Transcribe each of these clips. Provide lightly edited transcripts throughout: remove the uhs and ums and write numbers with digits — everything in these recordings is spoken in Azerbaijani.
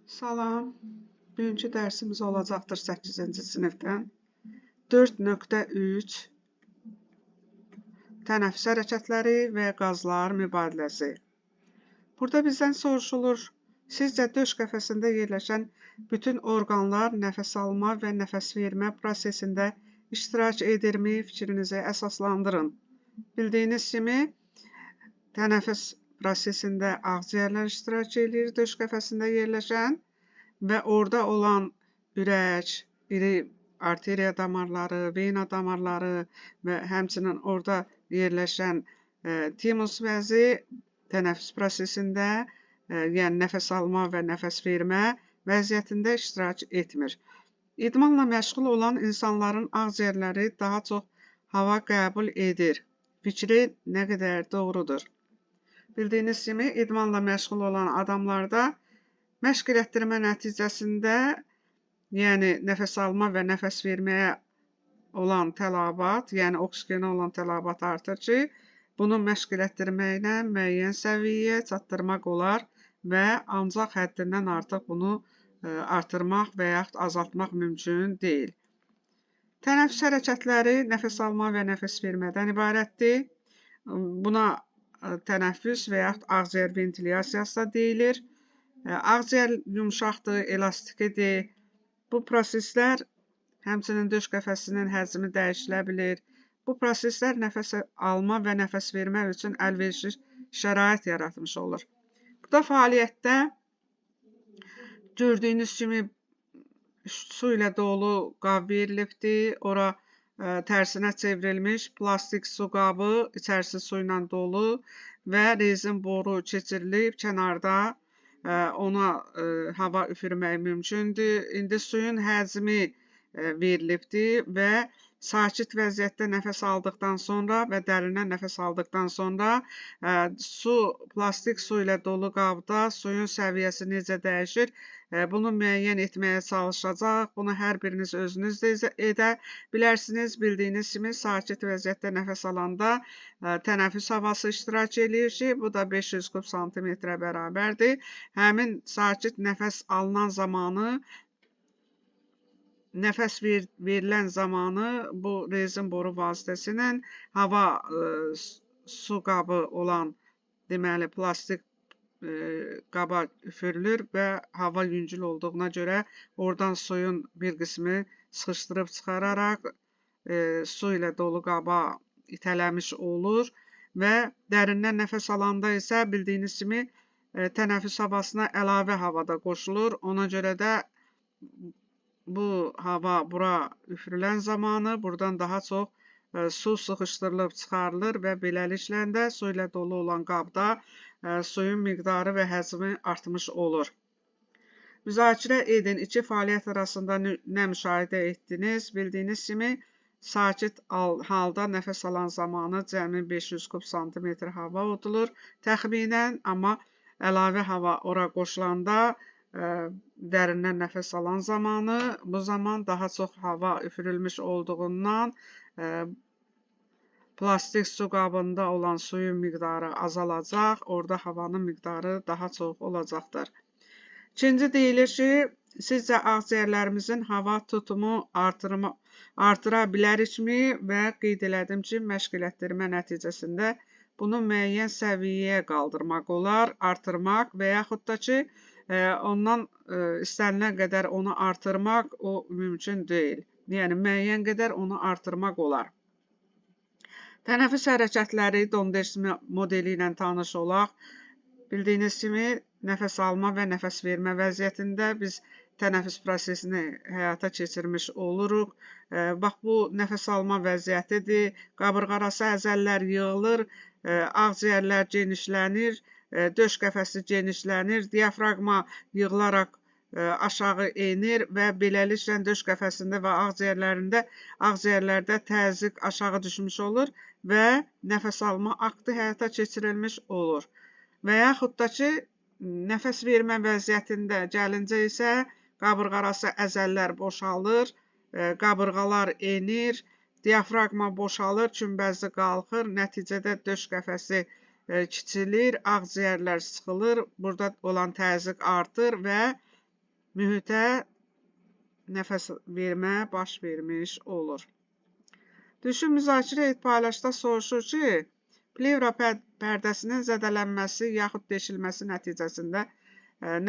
Salam. Bugünkü dərsimiz olacaqdır 8-ci sinifdən. 4.3 Tənəffüs hərəkətləri və qazlar mübadiləsi. Burada bizdən soruşulur, sizcə döş qəfəsində yerləşən bütün orqanlar nəfəs alma və nəfəs vermə prosesində iştirak edirmi? Fikrinizi əsaslandırın. Bildiyiniz kimi, tənəffüs prosesində ağciyərlər iştirak eləyir, döş qəfəsində yerləşən və orada olan ürək, iri arteriya damarları, vena damarları və həmçinin orada yerləşən timus vəzi tənəffüs prosesində, yəni nəfəs alma və nəfəs vermə vəziyyətində iştirak etmir. İdmanla məşğul olan insanların ağciyərləri daha çox hava qəbul edir. Fikri nə qədər doğrudur? Bildiyiniz kimi, idmanla məşğul olan adamlarda məşq elətdirmə nəticəsində, yəni nəfəs alma və nəfəs verməyə olan tələbat, yəni oksigenə olan tələbat artır ki, bunu məşq elətdirməklə müəyyən səviyyəyə çatdırmaq olar və ancaq həddindən artıq bunu artırmaq və yaxud azaltmaq mümkün deyil. Tənəffüs hərəkətləri nəfəs alma və nəfəs vermədən ibarətdir. Buna tənəffüs və yaxud ağciyər ventilyasiyası da deyilir. Ağciyər yumşaqdır, elastikidir. Bu proseslər həmçinin döş qəfəsinin həcmi dəyişilə bilir. Bu proseslər nəfəs alma və nəfəs vermə üçün əlverişli şərait yaratmış olur. Burada fəaliyyətdə gördüyünüz kimi su ilə dolu qab verilibdir. Ora tərsinə çevrilmiş plastik su qabı, içərisi su ilə dolu və rezin boru keçirilib kənarda ona hava üfürmək mümkündür. İndi suyun həcmi verilibdir və sakit vəziyyətdə nəfəs aldıqdan sonra və dərindən nəfəs aldıqdan sonra su, plastik su ilə dolu qabda suyun səviyyəsi necə dəyişir, bunu müəyyən etməyə çalışacaq. Bunu hər biriniz özünüz də edə bilərsiniz. Bildiyiniz kimi, sakit vəziyyətdə nəfəs alanda tənəffüs havası iştirak eləyir ki, bu da 500 kub santimetrə bərabərdir. Həmin sakit nəfəs alınan zamanı, nəfəs verilən zamanı bu rezin boru vasitəsilə hava su qabı olan, deməli, plastik qaba üfürülür və hava yüngül olduğuna görə oradan suyun bir qismi sıxışdırıb çıxararaq su ilə dolu qaba itələmiş olur və dərindən nəfəs alanda isə bildiyiniz kimi tənəffüs havasına əlavə havada qoşulur. Ona görə də bu hava bura üfürülən zamanı buradan daha çox su sıxışdırılıb çıxarılır və beləliklə də su ilə dolu olan qabda suyun miqdarı və həcmi artmış olur. Müzakirə edin. İki fəaliyyət arasında nə müşahidə etdiniz? Bildiyiniz kimi, sakit halda nəfəs alan zamanı cəmi 500 kub santimetr hava udulur təxminən, amma əlavə hava ora qoşulanda dərindən nəfəs alan zamanı bu zaman daha çox hava üfürülmüş olduğundan plastik su qabında olan suyun miqdarı azalacaq, orada havanın miqdarı daha çox olacaqdır. İkinci deyilir ki, sizcə ağciyərlərimizin hava tutumu artıra bilərikmi və qeyd elədim ki, məşq elətdirmə nəticəsində bunu müəyyən səviyyəyə qaldırmaq olar, artırmaq və yaxud da ki, ondan istənilən qədər onu artırmaq o mümkün deyil. Yəni, müəyyən qədər onu artırmaq olar. Tənəffüs hərəkətləri Donders modeli ilə tanış olaq. Bildiyiniz kimi, nəfəs alma və nəfəs vermə vəziyyətində biz tənəffüs prosesini həyata keçirmiş oluruq. Bax, bu nəfəs alma vəziyyətidir. Qabırğarası əzəllər yığılır, ağciyərlər genişlənir, döş qəfəsi genişlənir, diafraqma yığılaraq aşağı enir və beləliklə döş qəfəsində və ağciyərlərdə təzyiq aşağı düşmüş olur və nəfəs alma aktı həyata keçirilmiş olur. Və yaxud da ki, nəfəs vermə vəziyyətində gəlincə isə qabırğarası əzəllər boşalır, qabırğalar enir, diafraqma boşalır, kümbəzi qalxır, nəticədə döş qəfəsi kiçilir, ağciyərlər sıxılır, burada olan təzyiq artır və Mühitə nəfəs vermə baş vermiş olur. Düşün, müzakirə et paylaşda soruşur ki, plevra pərdəsinin zədələnməsi yaxud deşilməsi nəticəsində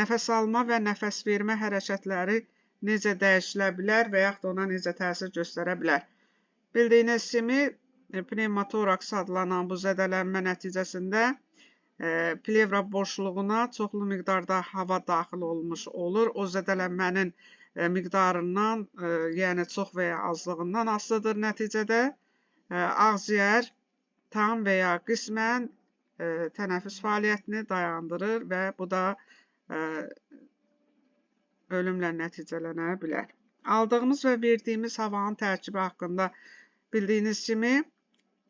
nəfəs alma və nəfəs vermə hərəkətləri necə dəyişilə bilər və yaxud ona necə təsir göstərə bilər? Bildiyiniz kimi, pnevmotoraks adlanan bu zədələnmə nəticəsində plevra boşluğuna çoxlu miqdarda hava daxil olmuş olur. O zədələnmənin miqdarından, yəni çox və ya azlığından asılıdır nəticədə. Ağciyər tam və ya qismən tənəffüs fəaliyyətini dayandırır və bu da ölümlə nəticələnə bilər. Aldığımız və verdiyimiz havanın tərkibi haqqında bildiyiniz kimi,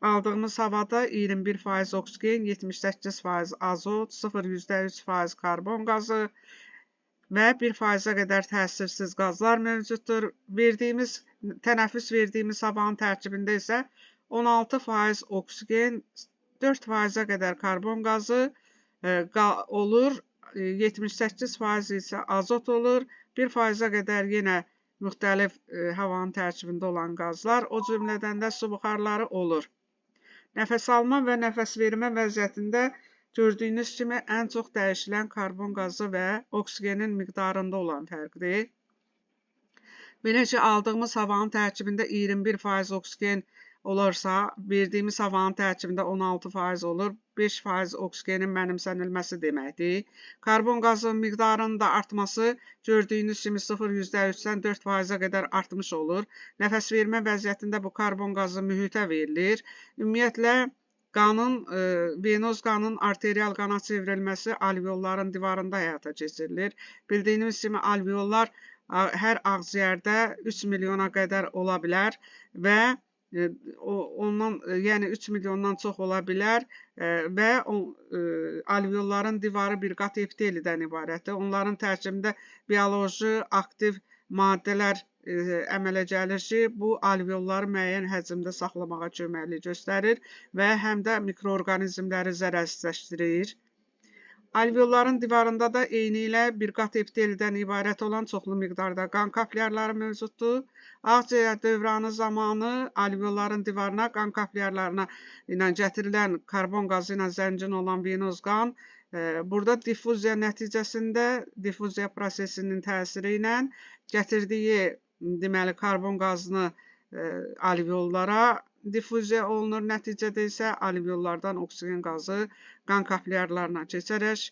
aldığımız havada 21% oksigen, 78% azot, 0,3% karbon qazı və 1%-ə qədər təsirsiz qazlar mövcuddur. Verdiyimiz, tənəffüs verdiyimiz havanın tərkibində isə 16% oksigen, 4%-ə qədər karbon qazı olur, 78% isə azot olur, 1%-ə qədər yenə müxtəlif havanın tərkibində olan qazlar, o cümlədən də su buxarları olur. Nəfəs alma və nəfəs vermə vəziyyətində gördüyünüz kimi ən çox dəyişilən karbon qazı və oksigenin miqdarında olan fərqdir. Belə ki, aldığımız havanın tərkibində 21% oksigen olarsa, verdiyimiz havanın tərkibində 16% olur, 5% oksigenin mənimsənilməsi deməkdir. Karbon qazının miqdarının da artması gördüyünüz kimi 0,3-dən 4%-ə qədər artmış olur. Nəfəs vermə vəziyyətində bu karbon qazı mühitə verilir. Ümumiyyətlə, qanın, venoz qanın arterial qana çevrilməsi alveolların divarında həyata keçirilir. Bildiyiniz kimi alveollar hər ağciyərdə 3 milyona qədər ola bilər və ondan, yəni 3 milyondan çox ola bilər və alveolların divarı bir qat epitelidən ibarətdir. Onların tərkibində bioloji aktiv maddələr əmələ gəlir ki, bu alveolları müəyyən həcmdə saxlamağa köməklik göstərir və həm də mikroorqanizmləri zərərsizləşdirir. Alveolların divarında da eynilə bir qat epitelidən ibarət olan çoxlu miqdarda qan kapillyarları mövcuddur. Ağciyər dövranı zamanı alveolların divarına qan kapillyarlarına ilə gətirilən karbon qazı ilə zəngin olan venoz qan burada diffuziya nəticəsində diffuziya prosesinin təsiri ilə gətirdiyi deməli karbon qazını alveollara diffuziya olunur. Nəticədə isə alveollardan oksigen qazı qan kapillyarlarına keçərək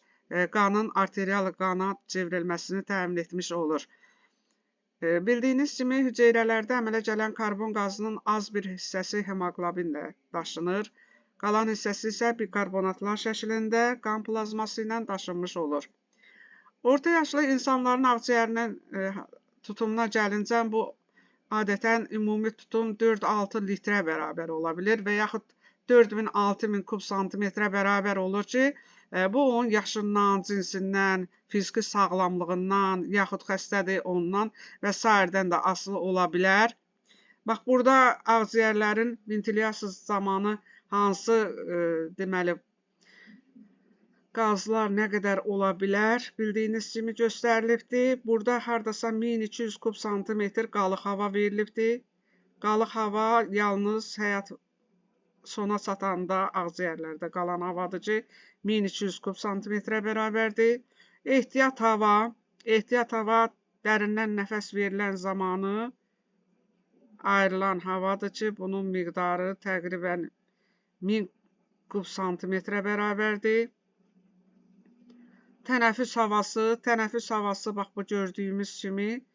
qanın arterial qana çevrilməsini təmin etmiş olur. Bildiyiniz kimi hüceyrələrdə əmələ gələn karbon qazının az bir hissəsi hemoqlobinlə daşınır. Qalan hissəsi isə bikarbonatlar şəklində qan plazması ilə daşınmış olur. Orta yaşlı insanların ağciyərinin tutumuna gəlincə bu adətən ümumi tutum 4-6 litrə bərabər ola bilər və yaxud 4000-6000 kub santimetrə bərabər olur ki, bu onun yaşından, cinsindən, fiziki sağlamlığından, yaxud xəstədir ondan və sairədən də asılı ola bilər. Bax, burada ağciyərlərin ventilyasiya zamanı hansı deməli qazlar nə qədər ola bilər bildiyiniz kimi göstərilibdir. Burada hardasa 1200 kub santimetr qalıq hava verilibdir. Qalıq hava yalnız həyat sona çatanda ağciyərlərdə qalan havadır ki, 1200 kub santimetrə bərabərdir. Ehtiyat hava dərindən nəfəs verilən zamanı ayrılan havadır ki, bunun miqdarı təqribən 1000 kub santimetrə bərabərdir. Tənəffüs havası, bax bu gördüyümüz kimi,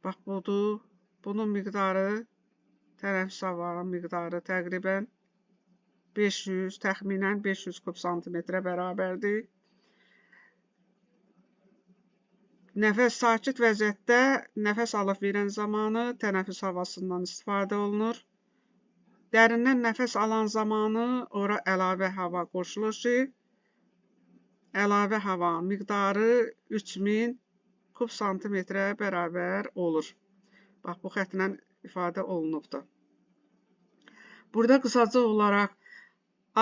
bax budur, bunun miqdarı, tənəffüs havanın miqdarı təqribən 500, təxminən 500 kub santimetrə bərabərdir. Nəfəs sakit vəziyyətdə nəfəs alıb verən zamanı tənəffüs havasından istifadə olunur. Dərindən nəfəs alan zamanı ora əlavə hava qoşulur ki, əlavə havanın miqdarı 3000 kub santimetrə bərabər olur. Bax, bu xətlə ifadə olunubdur. Burada qısaca olaraq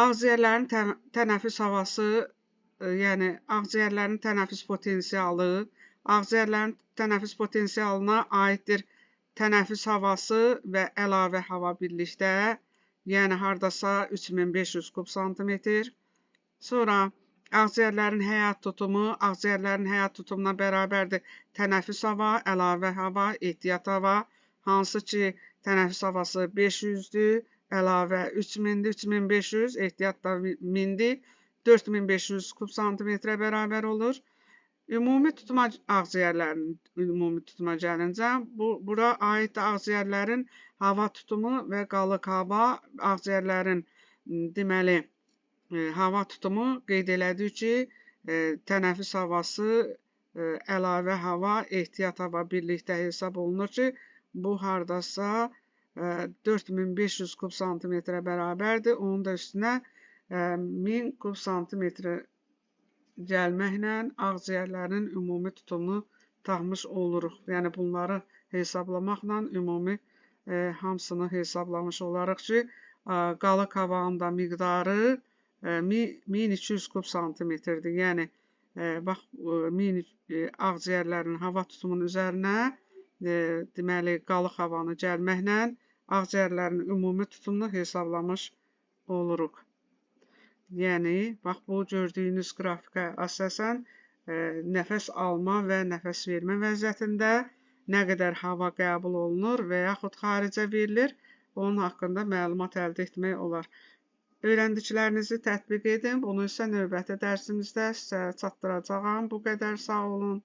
ağciyərlərin tənəffüs havası yəni ağciyərlərin tənəffüs potensialı, ağciyərlərin tənəffüs potensialına aiddir tənəffüs havası və əlavə hava birlikdə, yəni hardasa 3500 kub santimetr. Sonra ağciyərlərin həyat tutumu, ağciyərlərin həyat tutumuna bərabərdir tənəffüs hava, əlavə hava, ehtiyat hava, hansı ki tənəffüs havası 500-dür, əlavə 3000-dir, 3500, ehtiyat da 1000-dir, 4500 kub santimetrə bərabər olur. Ümumi tutuma ağciyərlərin ümumi tutuma gəlincə, bura aid ağciyərlərin hava tutumu və qalıq hava, ağciyərlərin deməli hava tutumu qeyd elədik ki, tənəffüs havası, əlavə hava, ehtiyat hava birlikdə hesab olunur ki, bu hardasa 4500 kub santimetrə bərabərdir. Onun da üstünə 1000 kub santimetrə gəlməklə ağciyərlərin ümumi tutumunu tapmış oluruq. Yəni bunları hesablamaqla ümumi hamısını hesablamış olarıq ki, qalıq havanın da miqdarı 1200 kub santimetrdir. Yəni bax ağciyərlərin hava tutumunun üzərinə deməli qalıq havanı gəlməklə ağciyərlərin ümumi tutumunu hesablamış oluruq. Yəni, bax bu gördüyünüz qrafikə əsasən nəfəs alma və nəfəs vermə vəziyyətində nə qədər hava qəbul olunur və yaxud xaricə verilir, onun haqqında məlumat əldə etmək olar. Öyrəndiklərinizi tətbiq edin. Bunu isə növbəti dərsimizdə sizə çatdıracağam. Bu qədər, sağ olun.